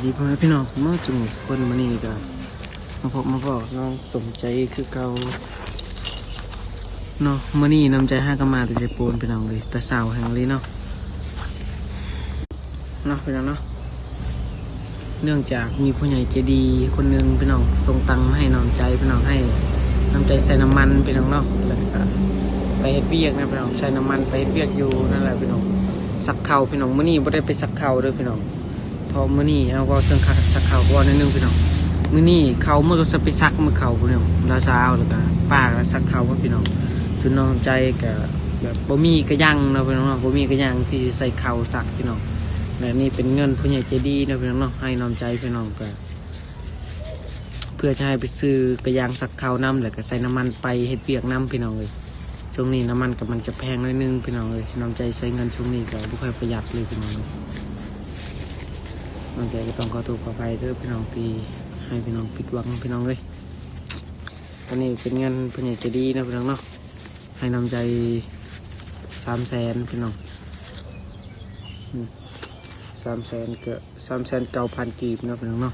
ດີພໍ່ແມ່ພີ່ນ້ອງເໝິດສູ່ໝູ່ສູ່ຄົນ. ມື້ນີ້ກໍມາພົບມາພໍ້ນ້ອງສົມໃຈຄືເກົ່າເນາະ. ມື້ນີ້ນ້ຳໃຈຫາກໍມາແຕ່ໄຊໂປນພີ່ນ້ອງເອີຍ, ແຕ່ເຊົ້າແຮງອີ່ຫຼີເນາະ ເນາະພີ່ນ້ອງເນາະ. ເນື່ອງຈາກມີຜູ້ໃຫຍ່ໃຈດີຄົນໜຶ່ງພີ່ນ້ອງ ສົ່ງຕັງມາໃຫ້ນ້ອງໃຈພີ່ນ້ອງ, ໃຫ້ນ້ອງໃຈໃສ່ນ້ຳມັນພີ່ນ້ອງເນາະ, ແລ້ວກໍໄປເຮັດວຽກນະພີ່ນ້ອງ, ໃສ່ນ້ຳມັນໄປເຮັດວຽກຢູ່ນັ້ນແຫຼະພີ່ນ້ອງ, ສັກເຂົ້າພີ່ນ້ອງ. ມື້ນີ້ບໍ່ໄດ້ໄປສັກເຂົ້າເດີພີ່ນ້ອງ ເພາະມື້ນີ້ ເອົາ ເວົ້າເຖິງຄັກ ສັກເຂົ້າ ເວົ້າໜ້ອຍໜຶ່ງພີ່ນ້ອງ. ມື້ນີ້ເຂົ້າ ມື້ກໍຊິໄປສັກມື້ເຂົ້າພີ່ນ້ອງ, ລາວສາວ ແລ້ວກໍປ້າກໍສັກເຂົ້າໝົດພີ່ນ້ອງ. ຈົນນ້ອງໃຈກໍແບບບໍ່ມີກະຍັງເນາະພີ່ນ້ອງເນາະ, ບໍ່ມີກະຍັງທີ່ຊິໃສ່ເຂົ້າສັກພີ່ນ້ອງ. ແລະນີ້ເປັນເງິນຜູ້ໃຫຍ່ໃຈດີເນາະພີ່ນ້ອງເນາະ, ໃຫ້ນ້ອງໃຈພີ່ນ້ອງ ກໍເພື່ອຈະໃຫ້ໄປຊື້ກະຍັງສັກເຂົ້ານຳ ແລ້ວກໍໃສ່ນ້ຳມັນໄປເຮັດວຽກນຳພີ່ນ້ອງເອີຍ. ຊ່ວງນີ້ນ້ຳມັນກຳລັງຈະແພງໜ້ອຍໜຶ່ງພີ່ນ້ອງເອີຍ, ນ້ອງໃຈໃຊ້ເງິນຊ່ວງນີ້ກໍບໍ່ຄ່ອຍປະຢັດເລີຍພີ່ນ້ອງເອີຍ. ນ້ອງໃຈກໍຕ້ອງຂໍໂທດຂໍອະໄພເດີພີ່ນ້ອງ ທີ່ໃຫ້ພີ່ນ້ອງຜິດຫວັງພີ່ນ້ອງເອີຍ. ອັນນີ້ເປັນເງິນຜູ້ໃຫຍ່ໃຈດີເນາະພີ່ນ້ອງເນາະ, ໃຫ້ນ້ອງໃຈສາມແສນພີ່ນ້ອງ, ອືມ ສາມແສນ ກໍ ສາມແສນເກົ້າພັນກີບເນາະພີ່ນ້ອງເນາະ,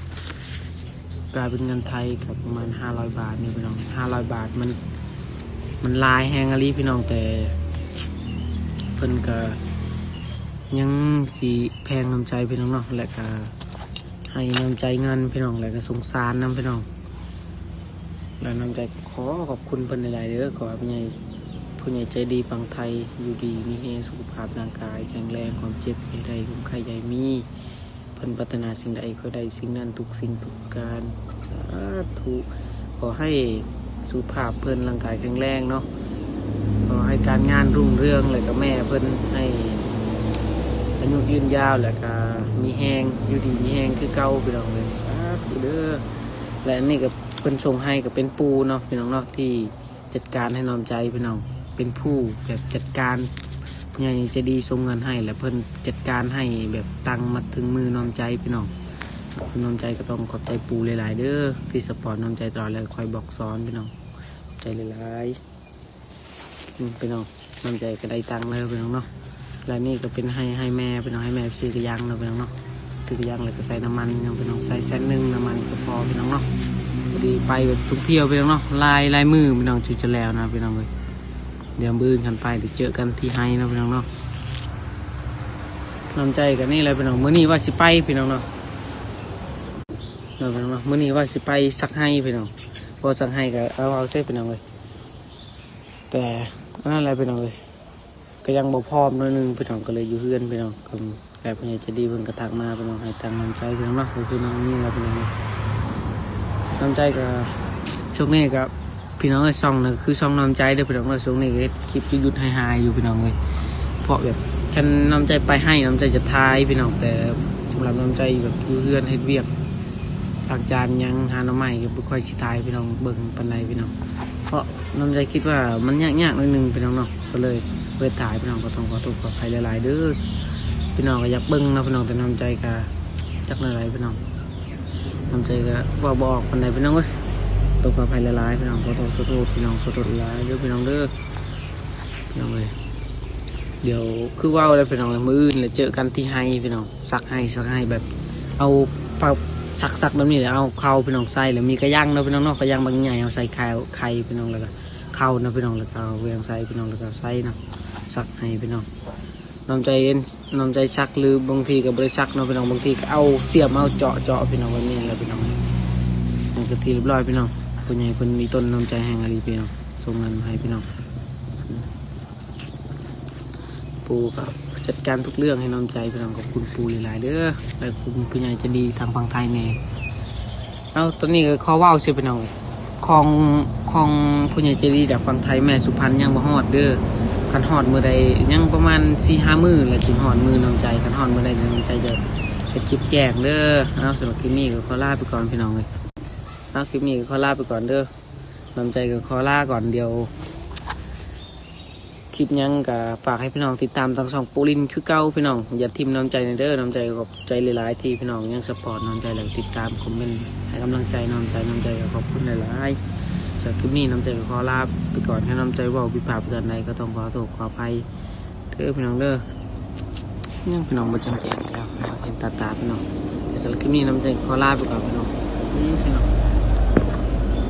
ກາຍເປັນເງິນໄທກໍປະມານຫ້າຮ້ອຍບາດນີ້ພີ່ນ້ອງ. ຫ້າຮ້ອຍບາດມັນ ມັນຫຼາຍແຮງອີ່ຫຼີພີ່ນ້ອງ, ແຕ່ເພິ່ນກໍຍັງຊິແພງນ້ຳໃຈພີ່ນ້ອງເນາະ, ແລະກໍໃຫ້ນ້ຳໃຈເງິນພີ່ນ້ອງ, ແລະກໍສົງສານນຳພີ່ນ້ອງ. ແລະນ້ອງໃຈກໍຂໍຂອບຄຸນເພິ່ນຫຼາຍໆເດີ, ຂໍໃຫ້ຜູ້ໃຫຍ່ ຜູ້ໃຫຍ່ໃຈດີຝັ່ງໄທຢູ່ດີມີແຮງ, ສຸຂະພາບຮ່າງກາຍແຂງແຮງ, ຄວາມເຈັບຢ່າໃຫ້ໄດ້, ຄວາມໄຂ້ຢ່າໃຫ້ມີ. ເພິ່ນປາດຖະໜາສິ່ງໃດ ຂໍໃຫ້ໄດ້ສິ່ງນັ້ນທຸກສິ່ງທຸກປະການ ສາທຸ. ຂໍໃຫ້ສຸຂະພາບເພິ່ນຮ່າງກາຍແຂງແຮງເນາະ, ຂໍໃຫ້ການງານຮຸ່ງເຮືອງ ແລະກໍແມ່ເພິ່ນໃຫ້ອາຍຸຍືນຍາວ ແລະກໍມີແຮງ ຢູ່ດີມີແຮງຄືເກົ່າພີ່ນ້ອງເອີຍ, ສາທຸເດີ. ແລະອັນນີ້ກໍເພິ່ນສົ່ງໃຫ້ກໍເປັນປູ່ເນາະພີ່ນ້ອງເນາະ ທີ່ ຈັດການໃຫ້ນ້ອງໃຈພີ່ນ້ອງ, ເປັນຜູ້ແບບຈັດການ, ຜູ້ໃຫຍ່ໃຈດີສົ່ງເງິນໃຫ້ ແລະເພິ່ນຈັດການໃຫ້ແບບຕັງມາເຖິງມືນ້ອງໃຈພີ່ນ້ອງ. ນ້ອງໃຈກໍຕ້ອງຂອບໃຈປູ່ຫຼາຍໆເດີ ທີ່ຊັບພອດນ້ອງໃຈຕະຫຼອດ ແລະຄອຍບອກສອນພີ່ນ້ອງ, ຂອບໃຈຫຼາຍໆ. ອືມ ພີ່ນ້ອງ, ນ້ອງໃຈກໍໄດ້ຕັງແລ້ວພີ່ນ້ອງເນາະ. ແລະນີ້ກໍເປັນໃຫ້ ໃຫ້ແມ່ພີ່ນ້ອງ, ໃຫ້ແມ່ໄປຊື້ກະຍັງເນາະພີ່ນ້ອງເນາະ, ຊື້ກະຍັງແລ້ວກໍໃສ່ນ້ຳມັນເນາະພີ່ນ້ອງ, ໃສ່ແສນໜຶ່ງ ນ້ຳມັນກໍພໍພີ່ນ້ອງເນາະ. ພໍດີໄປແບບທ່ອງທ່ຽວພີ່ນ້ອງເນາະ, ຫຼາຍ ຫຼາຍມື້ພີ່ນ້ອງ ຈະ ຈະແລ້ວນະພີ່ນ້ອງເອີຍ. ດຽວມື້ອື່ນຄັນໄປ ດຽວເຈີກັນທີ່ໄຮ່ເນາະພີ່ນ້ອງເນາະ. ນ້ອງໃຈກໍນີ້ແຫຼະພີ່ນ້ອງ, ມື້ນີ້ວ່າຊິໄປພີ່ນ້ອງເນາະ, ເນາະພີ່ນ້ອງເນາະ, ມື້ນີ້ວ່າຊິໄປສັກໄຮ່ພີ່ນ້ອງ, ບໍ່ສັກໄຮ່ກໍເອົາ ເອົາເສຍພີ່ນ້ອງເອີຍ. ແຕ່ອັນນັ້ນແຫຼະພີ່ນ້ອງເອີຍ, ກໍຍັງບໍ່ພ້ອມໜ້ອຍໜຶ່ງພີ່ນ້ອງ, ກໍເລີຍຢູ່ເຮືອນພີ່ນ້ອງ. ແລ້ວຜູ້ໃຫຍ່ໃຈດີເພິ່ນກໍທັກມາພີ່ນ້ອງ, ໃຫ້ຕັງນ້ອງໃຈພີ່ນ້ອງເນາະ, ຄືນ້ອງນີ້ແຫຼະພີ່ນ້ອງ. ນ້ອງໃຈກໍ ຊ່ວງນີ້ກໍພີ່ນ້ອງເອີຍ, ຊ່ອງນັ້ນຄືຊ່ອງນ້ອງໃຈເດີພີ່ນ້ອງເດີ. ຊ່ວງນີ້ກໍເຮັດຄລິບຢຸດໆຫາຍໆຢູ່ພີ່ນ້ອງເອີຍ, ເພາະແບບຄັນນ້ອງໃຈໄປໄຮ່ ນ້ອງໃຈຈະຖ່າຍພີ່ນ້ອງ, ແຕ່ສຳລັບນ້ອງໃຈແບບຢູ່ເຮືອນເຮັດວຽກ ລ້າງຈານຫຍັງ ຫາໜໍ່ໄມ້ ກໍບໍ່ຄ່ອຍຊິຖ່າຍໃຫ້ພີ່ນ້ອງເບິ່ງປານໃດພີ່ນ້ອງ, ເພາະນ້ອງໃຈຄິດວ່າມັນຍາກໆໜ້ອຍໜຶ່ງພີ່ນ້ອງເນາະ, ກໍເລີຍບໍ່ໄດ້ຖ່າຍພີ່ນ້ອງ. ກໍຕ້ອງຂໍໂທດຂໍອະໄພຫຼາຍໆເດີ, ພີ່ນ້ອງກໍຢາກເບິ່ງເນາະພີ່ນ້ອງ, ແຕ່ນ້ອງໃຈກໍຈັກແນວໃດພີ່ນ້ອງ, ນ້ອງໃຈກໍເວົ້າບໍ່ອອກປານໃດພີ່ນ້ອງເອີຍ. ຕ້ອງຂໍອະໄພຫຼາຍໆພີ່ນ້ອງ, ຂໍໂທດ ຂໍໂທດພີ່ນ້ອງ, ຂໍໂທດຫຼາຍເດີພີ່ນ້ອງເດີ. ພີ່ນ້ອງເອີຍ, ດຽວຄືເວົ້າແລ້ວພີ່ນ້ອງເອີຍ, ມື້ອື່ນລະເຈີກັນທີ່ໄຮ່ພີ່ນ້ອງ, ສັກໄຮ່ ສັກໄຮ່ ແບບເອົາ ສັກໆແບບນີ້ແຫຼະ, ເອົາເຂົ້າພີ່ນ້ອງໃສ່ ແລ້ວມີກະຍັງເນາະພີ່ນ້ອງເນາະ, ກະຍັງບັກໃຫຍ່ ເຮົາໃສ່ໄຂ່ ໄຂ່ພີ່ນ້ອງ, ແລ້ວກໍເຂົ້າເນາະພີ່ນ້ອງ, ແລ້ວກໍເອົາແຫວງໃສ່ພີ່ນ້ອງ, ແລ້ວກໍໃສ່ເນາະ, ສັກໄຮ່ພີ່ນ້ອງ. ນ້ອງໃຈ ນ້ອງໃຈສັກ ຫຼືບາງທີກໍບໍ່ໄດ້ສັກເນາະພີ່ນ້ອງ, ບາງທີກໍເອົາສຽມ ເອົາເຈາະ ເຈາະພີ່ນ້ອງ, ແບບນີ້ແຫຼະພີ່ນ້ອງ. ນັ້ນກໍທີ່ຮຽບຮ້ອຍພີ່ນ້ອງ, ຜູ້ໃຫຍ່ເພິ່ນມີຕົ້ນນ້ຳໃຈແຮງອີ່ຫຼີພີ່ນ້ອງ, ສົ່ງເງິນມາໃຫ້ພີ່ນ້ອງ. ປູ່ກໍຈັດການທຸກເລື່ອງໃຫ້ນ້ອງໃຈພີ່ນ້ອງ, ຂອບຄຸນປູ່ຫຼາຍໆເດີ, ແລະຂອບຄຸນຜູ້ໃຫຍ່ໃຈດີທາງຝັ່ງໄທແດ່. ເອົາ ຕອນນີ້ກໍຂໍເວົ້າຊື່ພີ່ນ້ອງ, ຂອງ ຂອງຜູ້ໃຫຍ່ໃຈດີຈາກຝັ່ງໄທ ແມ່ສຸພັນຍັງບໍ່ຮອດເດີ, ຄັນຮອດມື້ໃດ ຍັງປະມານສີ່ຫ້າມື້ແລ້ວຈຶ່ງຮອດມືນ້ອງໃຈ, ຄັນຮອດມື້ໃດນ້ອງໃຈຈະເຮັດຄລິບແຈ້ງເດີ. ເອົາ ສຳລັບຄລິບນີ້ກໍຂໍລາໄປກ່ອນພີ່ນ້ອງເອີຍ, ເອົາ ຄລິບນີ້ກໍຂໍລາໄປກ່ອນເດີ, ນ້ອງໃຈກໍຂໍລາກ່ອນ. ດຽວ ຄລິບຫຍັງກໍຝາກໃຫ້ພີ່ນ້ອງຕິດຕາມທາງຊ່ອງປູລິນຄືເກົ່າພີ່ນ້ອງ, ຢ່າຖິ້ມນ້ອງໃຈແດ່ເດີ. ນ້ອງໃຈຂອບໃຈຫຼາຍໆທີ່ພີ່ນ້ອງຍັງຊັບພອດນ້ອງໃຈ ແລະຕິດຕາມຄອມເມັນໃຫ້ກຳລັງໃຈນ້ອງໃຈ, ນ້ອງໃຈກໍຂອບຄຸນຫຼາຍໆ. ສຳລັບຄລິບນີ້ນ້ອງໃຈກໍຂໍລາໄປກ່ອນ, ຖ້ານ້ອງໃຈເວົ້າຜິດພາດປະການໃດກໍຕ້ອງຂໍໂທດຂໍອະໄພເດີພີ່ນ້ອງເດີ. ຍັງພີ່ນ້ອງບໍ່ແຈ້ງແຈ້ງແລ້ວ ເຫັນຕາຕາພີ່ນ້ອງ. ຄືມີນຳ ຈັ່ງຂໍລາໄປກ່ອນພີ່ນ້ອງ. ນີ້ພີ່ນ້ອງ